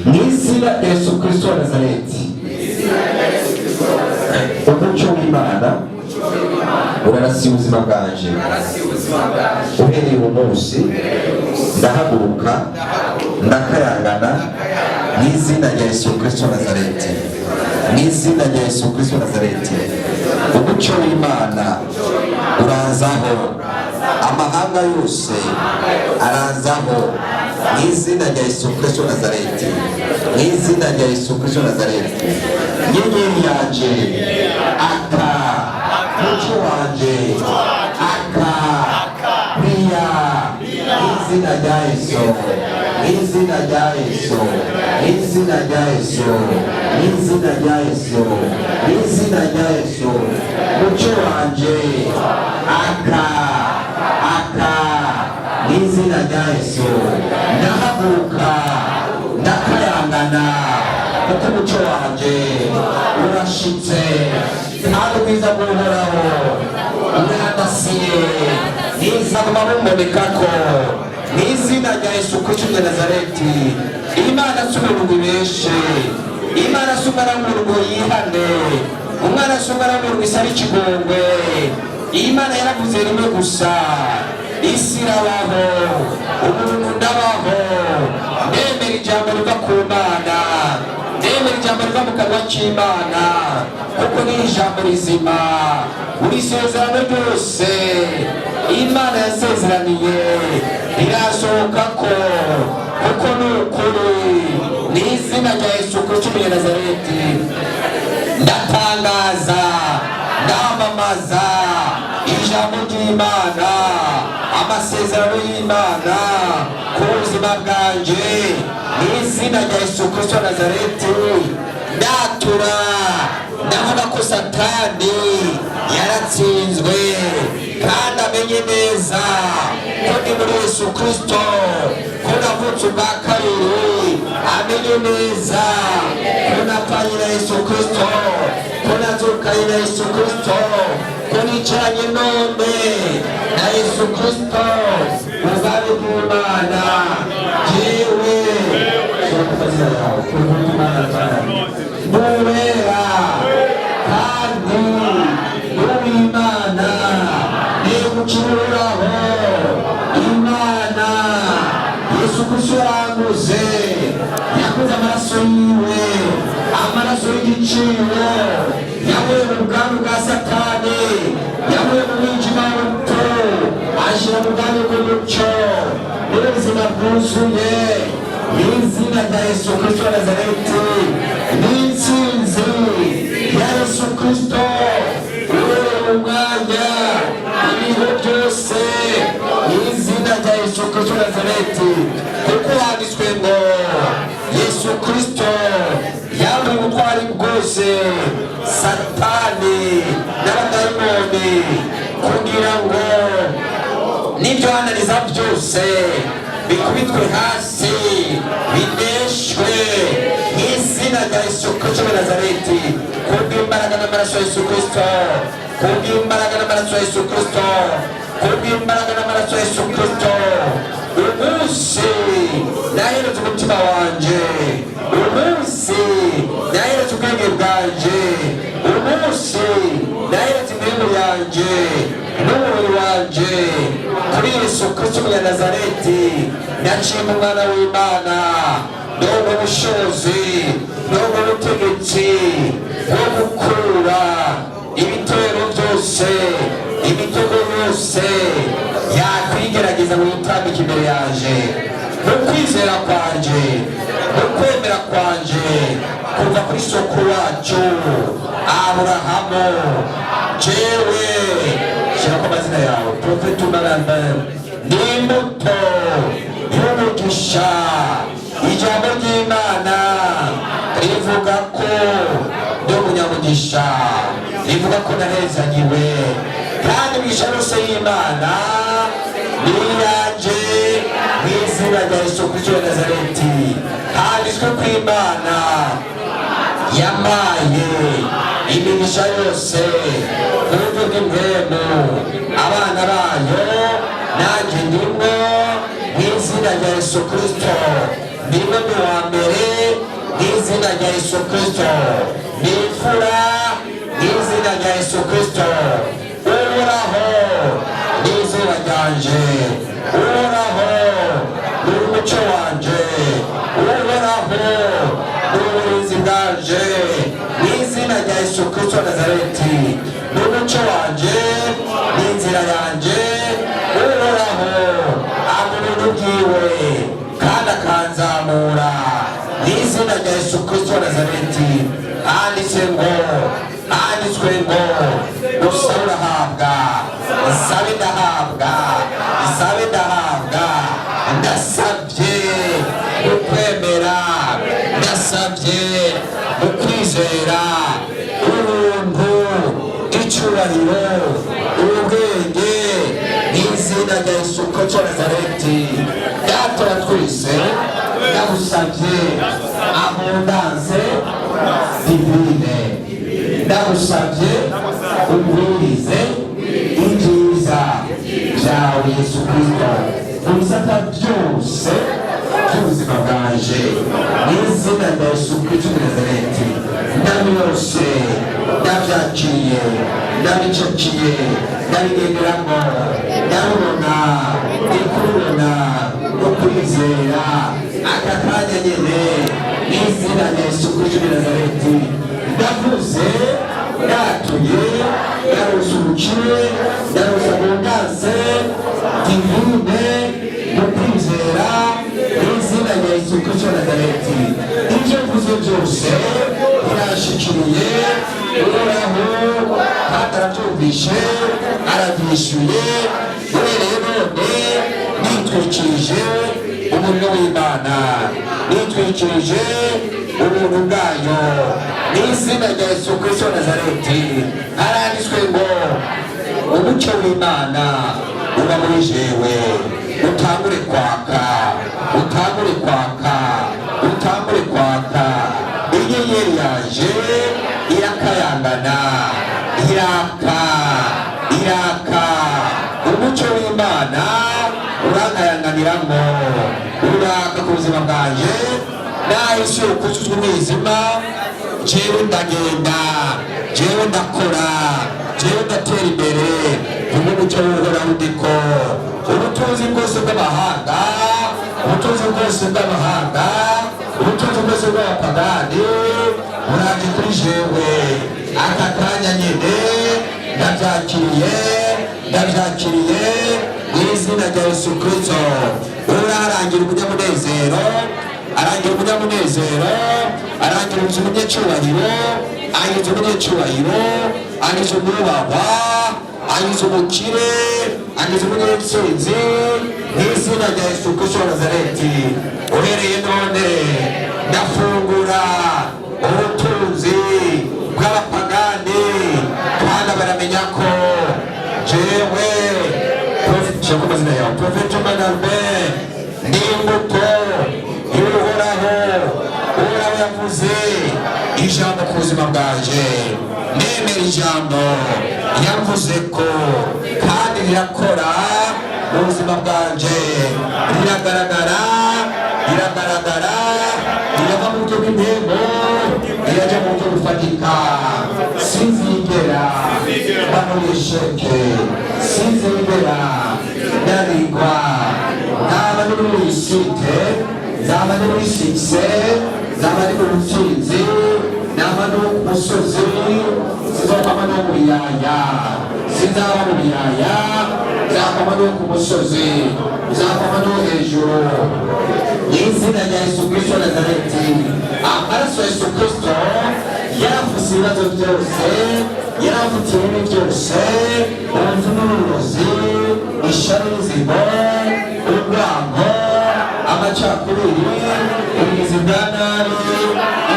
Mu izina rya Yesu Kristo wa Nazareti, umucyo w'Imana urarasiye ubuzima bwanje. Uhereye uwo munsi ndahaguruka, ndakayangana mu izina rya Yesu Kristo wa Nazareti, mu izina rya Yesu Kristo wa Nazareti. Umucyo w'Imana uranzaho, amahanga yose aranzaho mu izina rya Yesu Kristo wa Nazareti, mu izina rya Yesu Kristo wa Nazareti. Nyenyeri yanje aka, mucyo wanje aka, bia mu izina rya Yesu, mu izina rya Yesu, mu izina rya Yesu, mu izina rya Yesu, mu izina rya Yesu. Mucyo wanje aka, aka mu izina rya Yesu. Ndahaguruka, ndakayangana, kuko umucyo wanje urashitse kandi ubwiza bw'Uhoraho urandasiye. Nizaguma bumbonekako mu izina rya Yesu Kristo wa Nazareti. Imana si umuntu ngo ibeshe, Imana si umwana w'umuntu ngo yihane, umwana si umwana w'umuntu ngo isabe ikigongwe. Imana yaravuze rimwe gusa, isi irabaho, umuntu ndabaho. Ndemera ijambo riva ku Mana, ndemera ijambo riva mu kanwa k'Imana, kuko ni ijambo rizima. Buri sezerano ryose Imana yasezeraniye rirasohoka ko, kuko ni ukuri. Ni izina rya Yesu Kristo Umunyanazareti, ndatangaza, ndamamaza ijambo ry'Imana, amasezerano y'Imana ku buzima bwanje mu izina rya Yesu Kristo wa Nazareti. Ndatura, ndavuga ko Satani yaratsinzwe, kandi amenye neza ko ndi muri Yesu Kristo, ko navutse ubwa kabiri. Amenye neza ko napfanye na Yesu Kristo, ko nazukanye na Yesu Kristo, ko nicaranye none na Yesu Kristo mu bwami bw'Imana. Jewe shyira ku mazina yawe n'uwera kandi n'uw'Imana, negucururaho Imana. Yesu Kristo yaranguze, yakoze amaraso yiwe, amaraso y'igiciro. Yavuye mu bwami bwa Satani, yavuye mu mwijima w'urupfu, ashyira mu bwami bw'umucyo n'ubuzima bwuzuye mu izina rya Yesu Kristo wa Nazareti. N'intsinzi ya Yesu Kristo uhereye mu mwanya ibihe byose mu izina rya Yesu Kristo wa Nazareti, kuko handitswe ngo Yesu Kristo yambaye ubutwari bwose Satani n'abadayimoni, kugira ngo n'ibyo hananiza byose bikubitwe hasi, bineshwe mu izina rya Yesu Kristo wa Nazareti, kubw'imbaraga n'amaraso ya Yesu Kristo, kubw'imbaraga n'amaraso ya Yesu Kristo, kubw'imbaraga n'amaraso ya Yesu Kristo. Umunsi naheretse umutima wanje, umunsi naheretse ubwenge bwanje, umunsi naheretse imibereho yanje n'umubiri wanje kuri Yesu Kristo Umunyanazareti, naciye mu mwana w'Imana, ndongo ubushobozi, ndongo ubutegetsi bwo gukura ibitero byose, imitego yose yakwigerageza ngo yitambike imbere yanje. Mu kwizera kwanje, mu kwemera kwanje, kuva kuri soko wacu Aburahamu, jewe shyirako amazina yawe, Profeti Umaramba, ni imbuto y'umugisha. Ijambo ry'Imana rivuga ko ndi umunyamugisha, rivuga ko nahezagiwe, kandi imigisha yose y'Imana ni iyanjye mu izina rya Yesu Kristo wa Nazareti. Handitswe ko Imana yampaye imigisha yose ku buryo bw'impemu abana bayo, nanjye ndimo mu izina rya Yesu Kristo, ndimo, ndi uwa mbere. N'izina rya Yesu Kristo, ni imfura. N'izina rya Yesu Kristo, Uhoraho n'izuba ryanje, Uhoraho ni umucyo wanje, Uhoraho ni uburinzi bwanje. N'izina rya Yesu Kristo wa Nazareti, ni umucyo wanje n'inzira yanje. Uhoraho ampa ubuntu bwiwe kandi akanzamura. N'izina rya Yesu Kristo wa Nazareti, handitse ngo, handitswe ngo: "Usabe urahabwa." Nsabe ndahabwa, nsabe ndahabwa. Ndasabye ukwemera, ndasabye ukwizera, ubuntu, icyubahiro, ubwenge, n'izina rya Yesu Kristo wa Nazareti. Data wa twese, ndagusabye abondance divine, ndagusabye ubwirize ibyiza byawe Yesu Kristo mu bisata byose by'ubuzima bwanje. N'izina rya Yesu Kristo wa Nazareti, ndabiyose, ndabyakiriye, ndabicakiye, ndabigenderamo, ndabibona, ndikubibona ukwizera aka kanya nyene. N'izina rya Yesu Kristo wa Nazareti, ndavuze, ndatuye, ndaronse ubukire, ndaronse abondance divine mu kwizera. N'izina rya Yesu Kristo wa Nazareti, ibyo mvuze byose birashikiriye Uhoraho, kandi arabyumvishe, arabyishyuye. Uhereye none nitwikirije umuriro w'Imana, nitwikirije ubuntu bwayo. N'izina rya Yesu Kristo wa Nazareti, haranditswe ngo: "Umucyo w'Imana uba muri jewe utangure kwaka, utangure kwaka, utangure kwaka." Inyenyeri yanje irakayangana, iraka, iraka. Umucyo w'Imana urankayanganiramo, uraka ku buzima bwanje. Naho isi yokuzuzwa umwijima, jewe ndagenda, jewe ndakora, jewe ndatera imbere kubw'umucyo w'Uhoraho ndiko. Ubutunzi bwose bw'amahanga, ubutunzi bwose bw'amahanga, ubutunzi bwose bw'abapagani buraje kuri jewe aka kanya nyine. Ndabyakiriye, ndabyakiriye mu izina rya Yesu Kristo. Urarangira umunyamunezero, arangira umunyamunezero, arangira umunyacyubahiro, agize umunyacyubahiro, agize umwubahwa, agize umukire, agize umunyantsinzi mu izina rya Yesu Kristo wa Nazareti. Uhereye none ndafungura ubutunzi bw'abapagani, kandi baramenya ko jewe, shaka amazina yawe, Prophet Albert, ni imbuto y'Uhoraho. Uhoraho yavuze ijambo ku buzima bwanje, nemera ijambo yavuze ko kandi rirakora mu buzima bwanje, riragaragara, riragaragara, rirava mu buryo bw'impemu, rirajya mu buryo bufatika. Sinzigera mba muri échec, sinzigera ndarigwa. Naba ndi muri réussite, nzaba ndi muri succès, nzaba ndi mu butsinzi, naba ndi ku musozi, sinzokwama no mu biyaya, sinzaba mu biyaya, nzakwama no ku musozi, nzakwama no hejuru. Mu izina rya Yesu Kristo wa Nazareti, amaraso ya Yesu Kristo yarafuse ibibazo byose, yarafutse ibibi byose, urupfu n'uburozi, ishyari n'inzigo, urwango, amacakubiri, ubugizi bwa nabi.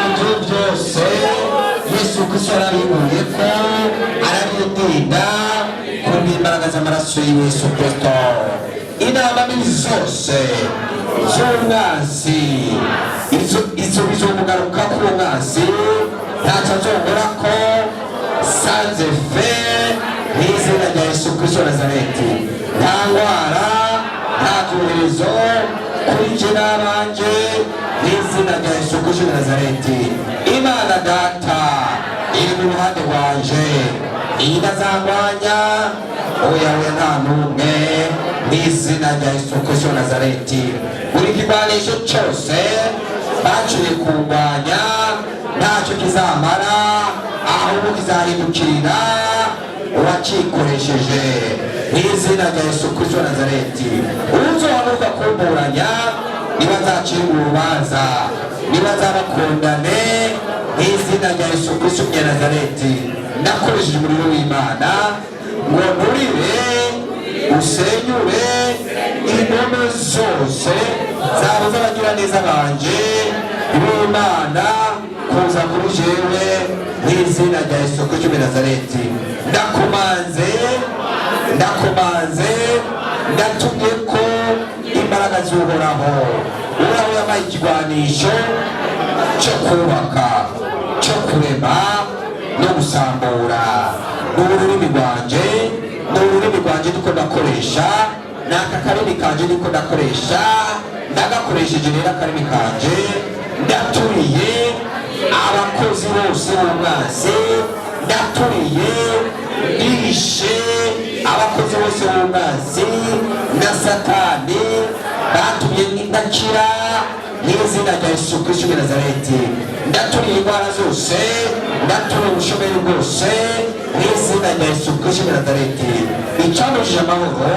Ibyo byose Yesu Kristo yarabibuye ko arabidinda kubw'imbaraga z'amaraso Yesu Kristo. Inama mbi zose z'umwansi, izo bizomugaruka ku mwansi, ntacyo azongera ko sans effet mu izina rya Yesu Kristo wa Nazareti. Nta ndwara, nta byorezo kuri jye n'abanje. Mu izina rya Yesu Kristo wa Nazareti, N'izina rya Yesu Kristo w'i Nazareti, Imana Data iri mu ruhande rwanje, itazangwanya, oya, oya, nta n'umwe. N'izina rya Yesu Kristo w'i Nazareti, buri kigwanisho cyose baciye kungwanya ntacyo kizamara, ahubwo kizahindukirira uwakikoresheje. N'izina rya Yesu Kristo wa Nazareti, uzohaguruka kumburanya niba nzacirwa urubanza, niba nzabakundane. N'izina rya Yesu Kristo wa Nazareti, ndakoresheje umuriro w'Imana ngo nturire, usenyure intome zose zaba z'abagiraneza banje b'Imana kuza kuri jewe. N'izina rya Yesu Kristo w'i Nazareti, ndakomanze, ndakomanze, ndatumye ko imbaraga z'Uhoraho. Uhoraho yabaye ikigwanisho cyo kubaka, cyo kurema no gusambura. Ni ururimi rwanje, ni ururimi rwanje ndiko ndakoresha, ni aka karimi kanje ndiko ndakoresha. Ndagakoresheje rero akarimi kanje, ndaturiye abakozi bose b'umwansi, ndaturiye, ndishe abakozi bose b'umwansi na Satani batumye ndakira. N'izina rya Yesu Kristo w'i Nazareti, ndaturiye indwara zose, ndaturiye ubushomeri bwose. N'izina rya Yesu Kristo w'i Nazareti, icyamujije amahoro,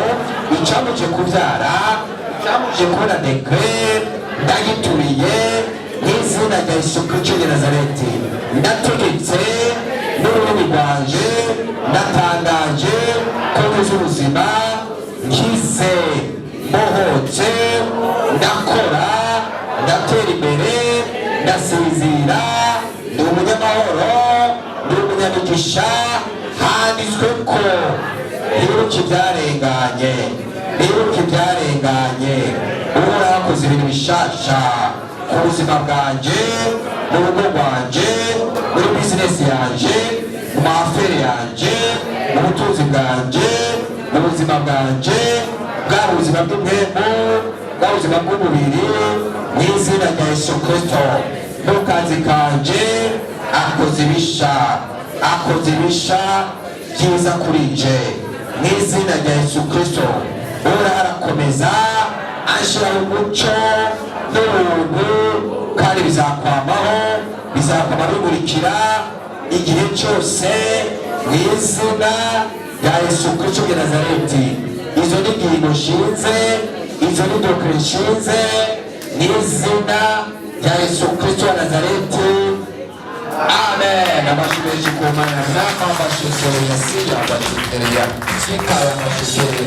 icyamujije kubyara, icyamujije kubona décret, ndagituriye. N'izina rya Yesu Kristo w'i Nazareti, ndategetse n'ururimi rwanje, ndatangaje ko ngize ubuzima, nkize, mbohotse, ndakora, ndatera imbere, ndasinzira, ndi umunyamahoro, ndi umunyamigisha. Handitswe ko ntibuka ibyarenganye, ntibuka ibyarenganye. Uhoraho akoze ibintu bishasha ku buzima bwanje, mu rugo rwanje, muri bizinesi yanje, mu ma affaires yanje, mu butunzi bwanje, mu buzima bwanje, bwaba ubuzima bw'impemu, bwaba ubuzima bw'umubiri. Mu izina rya Yesu Kristo, mu kazi kanje akoze ibisha, akoze ibisha byiza kuri nje. Mu izina rya Yesu Kristo, Uhoraho arakomeza anshyiraho umucyo n'ubuntu, kandi bizakwamaho, bizakwama bimurikira igihe cyose. Mu izina rya Yesu Kristo w'i Nazareti, izo ni ingingo nshinze, izo ni décret nshinze. Mu izina rya Yesu Kristo wa Nazareti, amen. Amashyi menshi ku Mana. Namambashesereya siyabatekereya sikayamashesere.